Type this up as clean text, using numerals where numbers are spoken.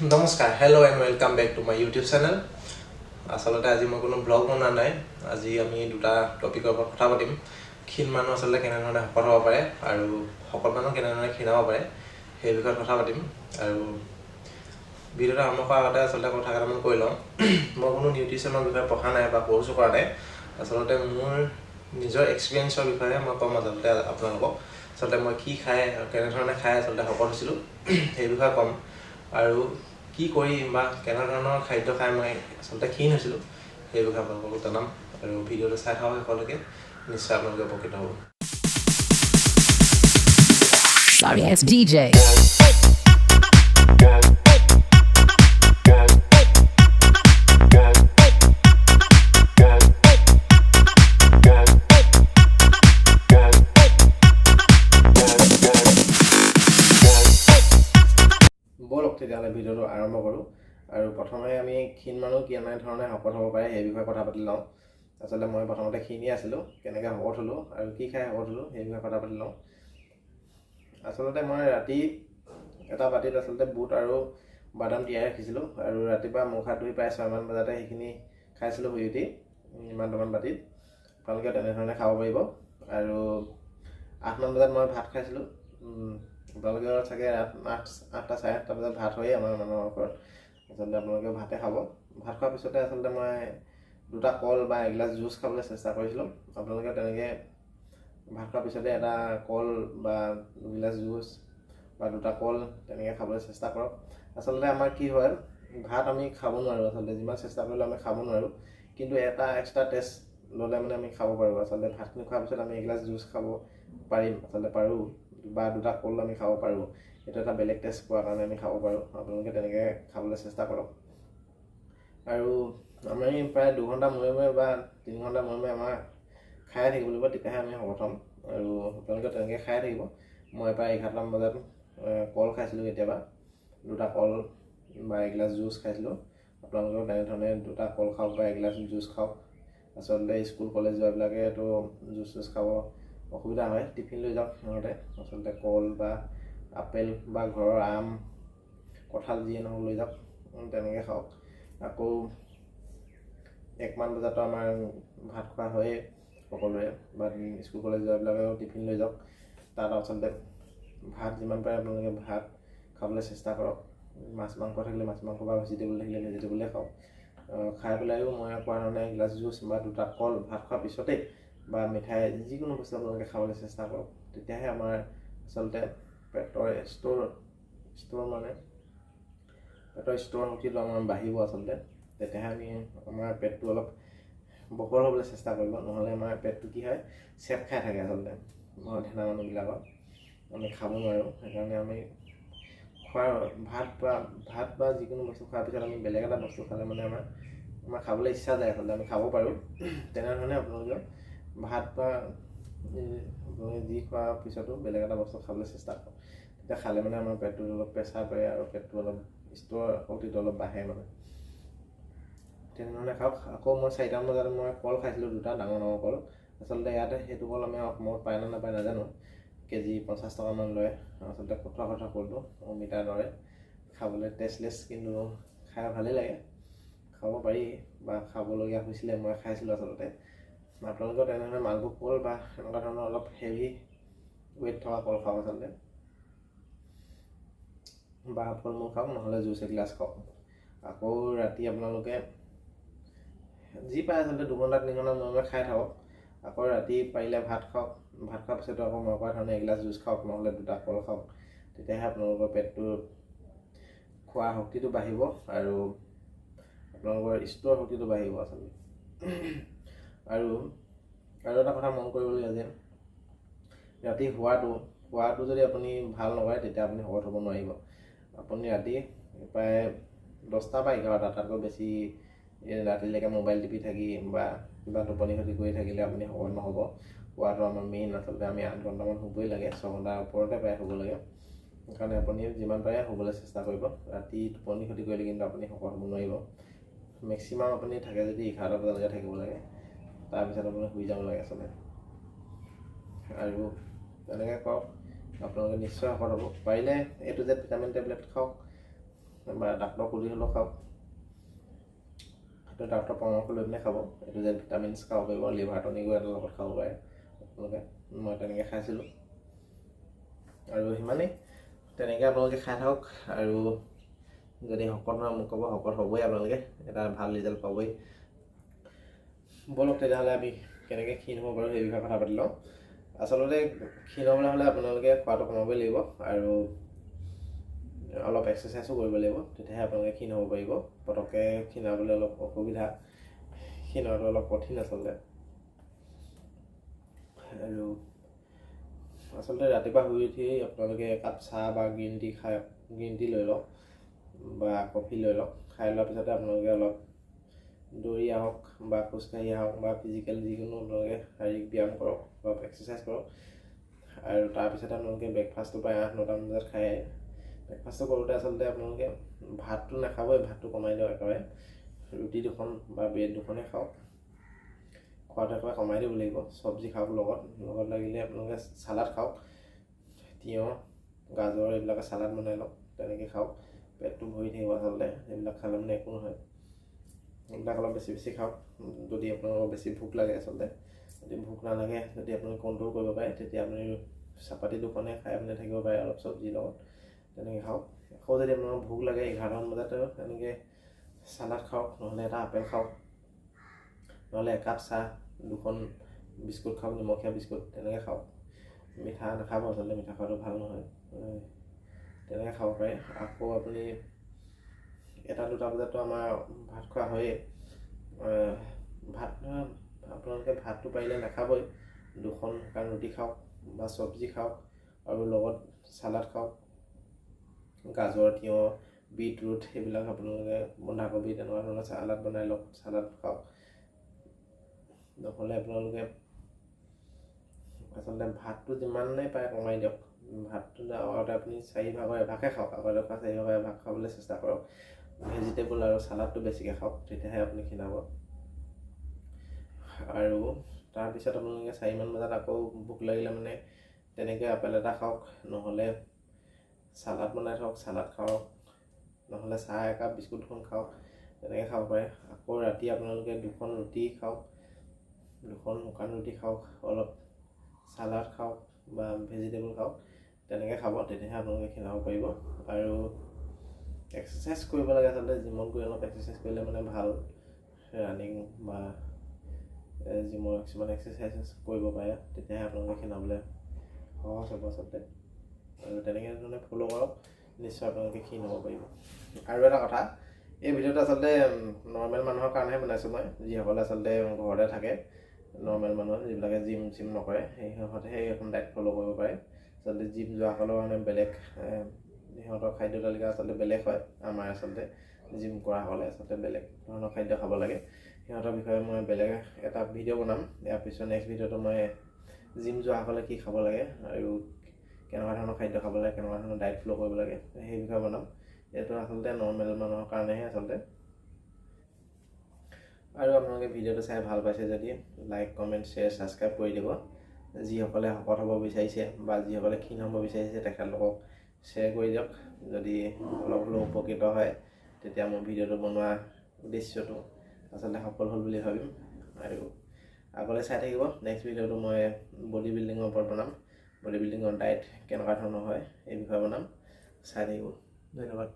নমস্কাৰ, hello and welcome back to my YouTube channel. আচলতে আজি মই কোনো ব্লগ বনোৱা নাই। আজি আমি দুটা টপিকৰ ওপৰত কথা পাতিম। ক্ষীণ মানুহ আচলতে কেনেধৰণে শকত হ'ব পাৰে আৰু শকত মানুহ কেনেধৰণে ক্ষীণাব পাৰে, সেই বিষয়ত কথা পাতিম। আৰু ভিডিঅ'টো আৰম্ভ কৰাৰ আগতে আচলতে কথা কেইটামান কৈ লওঁ। মই কোনো নিউট্ৰিশ্যনৰ বিষয়ে পঢ়া নাই বা কৰ্চো কৰা নাই। আচলতে মোৰ নিজৰ এক্সপিৰিয়েঞ্চৰ বিষয়ে মই ক'ম। আচলতে আপোনালোকক আচলতে মই কি খাই আৰু কেনেধৰণে খাই আচলতে শকত হৈছিলোঁ, সেই বিষয়ে ক'ম। আৰু কি কৰি বা কেনেধৰণৰ খাদ্য খাই মই আচলতে ক্ষীণ হৈছিলোঁ, সেই বিষয়ে আপোনালোকক জনাম। আৰু ভিডিঅ'টো চাই থাকক শেষলৈকে, নিশ্চয় আপোনালোকে উপকৃত হ'ব। Sorry ass DJ. ব'লক তেতিয়াহ'লে ভিডিঅ'টো আৰম্ভ কৰোঁ। আৰু প্ৰথমে আমি ক্ষীণ মানুহ কেনেধৰণে শকত হ'ব পাৰে, সেই বিষয়ে কথা পাতি লওঁ। আচলতে মই প্ৰথমতে ক্ষীণেই আছিলোঁ, কেনেকৈ শকত হ'লোঁ আৰু কি খাই শকত হ'লোঁ, সেই বিষয়ে কথা পাতি লওঁ। আচলতে মই ৰাতি এটা বাতিত আচলতে বুট আৰু বাদাম তিয়াই ৰাখিছিলোঁ আৰু ৰাতিপুৱা মুখ হাত ধুই প্ৰায় 6মান বজাতে সেইখিনি খাইছিলোঁ শুই উঠি, ইমানটোমান বাতিত। আপোনালোকে তেনেধৰণে খাব পাৰিব। আৰু 8মান বজাত মই ভাত খাইছিলোঁ। আপোনালোকেও চাগে 8টা 8:30 বজাত ভাত হয়েই আমাৰ মানুহৰ ঘৰত। আচলতে আপোনালোকে ভাতে খাব। ভাত খোৱাৰ পিছতে আচলতে মই দুটা কল বা এগিলাচ জুচ খাবলৈ চেষ্টা কৰিছিলোঁ। আপোনালোকে তেনেকৈ ভাত খোৱাৰ পিছতে এটা কল বা দুগিলাচ জুচ বা দুটা কল তেনেকৈ খাবলৈ চেষ্টা কৰক। আচলতে আমাৰ কি হয়, ভাত আমি খাব নোৱাৰোঁ, আচলতে যিমান চেষ্টা কৰিলেও আমি খাব নোৱাৰোঁ, কিন্তু এটা এক্সট্ৰা টেষ্ট ল'লে মানে আমি খাব পাৰোঁ। আচলতে ভাতখিনি খোৱাৰ পিছত আমি এগিলাচ জুচ খাব পাৰিম, আচলতে পাৰোঁ, বা দুটা কল আমি খাব পাৰোঁ। এইটো এটা বেলেগ টেষ্ট পোৱাৰ কাৰণে আমি খাব পাৰোঁ। আপোনালোকে তেনেকৈ খাবলৈ চেষ্টা কৰক। আৰু আমি প্ৰায় 2 ঘণ্টা মূৰে মূৰে বা 3 ঘণ্টা মূৰে মূৰে আমাৰ খায়ে থাকিব লাগিব, তেতিয়াহে আমি শকত হ'ম। আৰু আপোনালোকে তেনেকৈ খায়ে থাকিব। মই প্ৰায় 11টামান বজাত কল খাইছিলোঁ, কেতিয়াবা দুটা কল বা এগিলাচ জুচ খাইছিলোঁ। আপোনালোকেও তেনেধৰণে দুটা কল খাওক বা এগিলাচ জুচ খাওক। আচলতে স্কুল কলেজ যোৱাবিলাকেতো জুচ চুচ খাব অসুবিধা হয়, টিফিন লৈ যাওক সিহঁতে। আচলতে কল বা আপেল বা ঘৰৰ আম, কঁঠাল যিয়ে নহওক লৈ যাওক, তেনেকৈ খাওক। আকৌ 1মান বজাতো আমাৰ ভাত খোৱা হয়েই সকলোৰে, বা স্কুল কলেজ যোৱাবিলাকেও টিফিন লৈ যাওক। তাত আচলতে ভাত যিমান পাৰে আপোনালোকে ভাত খাবলৈ চেষ্টা কৰক। মাছ মাংস থাকিলে মাছ মাংস বা ভেজিটেবল থাকিলে ভেজিটেবলে খাওক। খাই পেলাইও মই কোৱা ধৰণে এগিলাচ জুচ বা দুটা কল ভাত খোৱাৰ পিছতেই বা মিঠাই যিকোনো বস্তু আপোনালোকে খাবলৈ চেষ্টা কৰক। তেতিয়াহে আমাৰ আচলতে পেটৰ ষ্ট'ৰ ষ্ট'ৰ মানে পেটৰ ষ্ট'ৰ শক্তিটো আমাৰ বাঢ়িব আচলতে। তেতিয়াহে আমি আমাৰ পেটটো অলপ বহল হ'বলৈ চেষ্টা কৰিব। নহ'লে আমাৰ পেটটো কি হয়, চেপ খাই থাকে। আচলতে ধেনা মানুহবিলাকৰ আমি খাব নোৱাৰোঁ। সেইকাৰণে আমি খোৱাৰ ভাত বা যিকোনো বস্তু খোৱাৰ পিছত আমি বেলেগ এটা বস্তু খালে মানে আমাৰ খাবলৈ ইচ্ছা যায়, আচলতে আমি খাব পাৰোঁ। তেনেধৰণে আপোনালোকেও ভাত বা আপোনালোকে যি খোৱাৰ পিছতো বেলেগ এটা বস্তু খাবলৈ চেষ্টা কৰক। তেতিয়া খালে মানে আমাৰ পেটটোত অলপ প্ৰেছাৰ পৰে আৰু পেটটো অলপ ষ্ট'ৰ শক্তিটো অলপ বাঢ়ে মানে। তেনেধৰণে খাওক। আকৌ মই 4টামান বজাত মই কল খাইছিলোঁ, দুটা ডাঙৰ ডাঙৰ কল। আচলতে ইয়াতে সেইটো কল আমি অসমত পায় নে নাপায় নাজানো। কেজি 50 টকামান লয়। আচলতে কঠোৱা কঠোৱা কলটো অমিতাৰ দৰে খাবলৈ, টেষ্টলেছ, কিন্তু খাই ভালেই লাগে, খাব পাৰি বা খাবলগীয়া হৈছিলে, মই খাইছিলোঁ আচলতে। আপোনালোকেও তেনেধৰণে মালভোগ কল বা এনেকুৱা ধৰণৰ অলপ হেভি ৱেইট থকা কল খাওক আচলতে, বা ফল মূল খাওক, নহ'লে জুচ এগিলাচ খাওক। আকৌ ৰাতি আপোনালোকে যি পায় আচলতে 2 ঘণ্টা 3 ঘণ্টা মূৰে মূৰে খাই থাকক। আকৌ ৰাতি পাৰিলে ভাত খাওক। ভাত খোৱাৰ পিছতো আকৌ মই কোৱা ধৰণে এগিলাচ জুচ খাওক, নহ'লে দুটা কল খাওক। তেতিয়াহে আপোনালোকৰ পেটটোৰ খোৱা শক্তিটো বাঢ়িব আৰু আপোনালোকৰ ষ্ট'ৰ শক্তিটো বাঢ়িব আচলতে। আৰু আৰু এটা কথা মন কৰিবলগীয়া যে ৰাতি শোৱাটো যদি আপুনি ভাল নকৰে, তেতিয়া আপুনি শকত হ'ব নোৱাৰিব। আপুনি ৰাতি প্ৰায় 10টা বা 11টা, তাতকৈ বেছি ৰাতিলৈকে মোবাইল টিপি থাকি বা কিবা টোপনি খতি কৰি থাকিলে আপুনি শকত নহ'ব। শোৱাটো আমাৰ মেইন। আচলতে আমি 8 ঘণ্টামান শুবই লাগে, 6 ঘণ্টাৰ ওপৰতে প্ৰায় শুব লাগে। সেইকাৰণে আপুনি যিমান পাৰে শুবলৈ চেষ্টা কৰিব। ৰাতি টোপনি খতি কৰিলে কিন্তু আপুনি শকত হ'ব নোৱাৰিব। মেক্সিমাম আপুনি থাকে যদি 11 বজালৈকে থাকিব লাগে, তাৰপিছত আপুনি শুই যাব লাগে আচলতে। আৰু তেনেকৈ কৰক, আপোনালোকে নিশ্চয় শকত হ'ব। পাৰিলে A to Z vitamin tablet খাওক। বা ডাক্তৰক সুধি হ'লেও খাওক, সেইটো ডাক্তৰৰ পৰামৰ্শ লৈ পিনে খাব। এইটো যে ভিটামিনছ খাব পাৰিব, লিভাৰ টনিকো এটাৰ লগত খাব পাৰে আপোনালোকে। মই তেনেকৈ খাইছিলোঁ আৰু সিমানেই। তেনেকৈ আপোনালোকে খাই থাকক আৰু যদি শকত নহয় মোক ক'ব, শকত হ'বই আপোনালোকে, এটা ভাল ৰিজাল্ট পাবই। ব'লক তেতিয়াহ'লে আমি কেনেকৈ ক্ষীণ হ'ব পাৰোঁ সেই বিষয়ে কথা পাতি লওঁ। আচলতে ক্ষীণ হ'বলৈ হ'লে আপোনালোকে খোৱাটো কমাবই লাগিব আৰু অলপ এক্সাৰচাইজো কৰিব লাগিব, তেতিয়াহে আপোনালোকে ক্ষীণ হ'ব পাৰিব। পটককৈ ক্ষীণাবলৈ অলপ অসুবিধা, ক্ষীণোৱাটো অলপ কঠিন আচলতে। আৰু আচলতে ৰাতিপুৱা শুই উঠি আপোনালোকে একাপ চাহ বা গ্ৰীণ টি খাই, গ্ৰীণ টি লৈ লওক বা কফি লৈ লওক। খাই লোৱাৰ পিছতে আপোনালোকে অলপ দৌৰি আহক বা খোজকাঢ়ি আহক বা ফিজিকেল যিকোনো আপোনালোকে শাৰীৰিক ব্যায়াম কৰক, অলপ এক্সাৰচাইজ কৰক। আৰু তাৰপিছতে আপোনালোকে ব্ৰেকফাষ্টটো প্ৰায় 8-9টামান বজাত খাই, ব্ৰেকফাষ্টটো কৰোঁতে আচলতে আপোনালোকে ভাতটো নাখাবই, ভাতটো কমাই দিয়ক একেবাৰে। ৰুটি দুখন বা ব্ৰেড দুখনেই খাওক, খোৱাটো একেবাৰে কমাই দিব লাগিব। চব্জি খাওক লগত, লগত লাগিলে আপোনালোকে চালাড খাওক, তিয়ঁহ গাজৰ এইবিলাকে চালাড বনাই লওক, তেনেকৈ খাওক, পেটটো ভৰি থাকিব। আচলতে এইবিলাক খালে মানে একো নহয়, এইবিলাক অলপ বেছি বেছি খাওক যদি আপোনালোকৰ বেছি ভোক লাগে। আচলতে যদি ভোক নালাগে, যদি আপোনালোকে কণ্ট্ৰল কৰিব পাৰে, তেতিয়া আপুনি চাপাতি দুখনে খাই আপুনি থাকিব পাৰে অলপ চব্জিৰ লগত, তেনেকৈ খাওক। আকৌ যদি আপোনালোকৰ ভোক লাগে 11টামান বজাত তেনেকৈ চালাড খাওক, নহ'লে এটা আপেল খাওক, নহ'লে একাপ চাহ দুখন বিস্কুট খাওক, নিমখীয়া বিস্কুট তেনেকৈ খাওক। মিঠা নাখাব, আচলতে মিঠা খোৱাটো ভাল নহয়, তেনেকৈ খাব পাৰে। আকৌ আপুনি 1-2টা বজাততো আমাৰ ভাত খোৱা হয়েই। ভাত আপোনালোকে ভাতটো পাৰিলে নাখাবই, দুখন শুকান ৰুটি খাওক বা চব্জি খাওক আৰু লগত চালাড খাওক, গাজৰ তিয়ঁহ বিটৰুট সেইবিলাক আপোনালোকে বন্ধাকবি তেনেকুৱা ধৰণৰ চালাড বনাই লওক, চালাড খাওক। নহ'লে আপোনালোকে আচলতে ভাতটো যিমানেই পাৰে কমাই দিয়ক। ভাতটো আগতে আপুনি 4 ভাগৰ এভাগহে খাওক, আগতে খোৱা 4 ভাগৰ এভাগ খাবলৈ চেষ্টা কৰক। ভেজিটেবল আৰু চালাডটো বেছিকৈ খাওক, তেতিয়াহে আপুনি ক্ষীণাব। আৰু তাৰপিছত আপোনালোকে 4মান বজাত আকৌ ভোক লাগিলে মানে তেনেকৈ আপেল এটা খাওক, নহ'লে চালাড বনাই থওক, চালাড খাওক, নহ'লে চাহ একাপ বিস্কুট দুখন খাওক, তেনেকৈ খাব পাৰে। আকৌ ৰাতি আপোনালোকে দুখন ৰুটি খাওক, দুখন শুকান ৰুটি খাওক, অলপ চালাড খাওক বা ভেজিটেবল খাওক, তেনেকৈ খাব, তেতিয়াহে আপোনালোকে ক্ষীণাব পাৰিব। আৰু এক্সাৰচাইজ কৰিব লাগে আচলতে, জিমত গৈ অলপ এক্সাৰচাইজ কৰিলে মানে ভাল, ৰানিং বা জিমৰ কিছুমান এক্সাৰচাইজ কৰিব পাৰে, তেতিয়াহে আপোনালোকে ক্ষীণাবলৈ সহজ হ'ব আচলতে। আৰু তেনেকৈ ধৰণে ফ'ল' কৰক, নিশ্চয় আপোনালোকে ক্ষীণ হ'ব পাৰিব। আৰু এটা কথা, এই ভিডিঅ'টো আচলতে নৰ্মেল মানুহৰ কাৰণেহে বনাইছোঁ মই, যিসকলে আচলতে ঘৰতে থাকে, নৰ্মেল মানুহ যিবিলাকে জিম চিম নকৰে, সেই সিহঁতেহে এইখন ডায়েট ফ'ল' কৰিব পাৰে। আচলতে জিম যোৱাসকলৰ কাৰণে বেলেগ, সিহঁতৰ খাদ্য তালিকা আচলতে বেলেগ হয়। আমাৰ আচলতে জিম কৰাসকলে আচলতে বেলেগ ধৰণৰ খাদ্য খাব লাগে। সিহঁতৰ বিষয়ে মই বেলেগ এটা ভিডিঅ' বনাম। ইয়াৰ পিছত নেক্সট ভিডিঅ'টো মই জিম যোৱাসকলে কি খাব লাগে আৰু কেনেকুৱা ধৰণৰ খাদ্য খাব লাগে, কেনেকুৱা ধৰণৰ ডায়েট ফ'ল' কৰিব লাগে, সেই বিষয়ে বনাম। এইটো আচলতে নৰ্মেল মানুহৰ কাৰণেহে আচলতে। আৰু আপোনালোকে ভিডিঅ'টো চাই ভাল পাইছে যদি লাইক, কমেণ্ট, শ্বেয়াৰ, ছাবস্ক্ৰাইব কৰি দিব। যিসকলে শকত হ'ব বিচাৰিছে বা যিসকলে ক্ষীণ হ'ব বিচাৰিছে তেখেতলোকক শ্বেয়াৰ কৰি দিয়ক। যদি অলপ হ'লেও উপকৃত হয়, তেতিয়া মোৰ ভিডিঅ'টো বনোৱা উদ্দেশ্যটো আচলতে সফল হ'ল বুলি ভাবিম। আৰু আগলৈ চাই থাকিব, নেক্সট ভিডিঅ'টো মই বডি বিল্ডিঙৰ ওপৰত বনাম, বডি বিল্ডিঙৰ ডায়েট কেনেকুৱা ধৰণৰ হয় এই বিষয়ে বনাম, চাই থাকিব। ধন্যবাদ।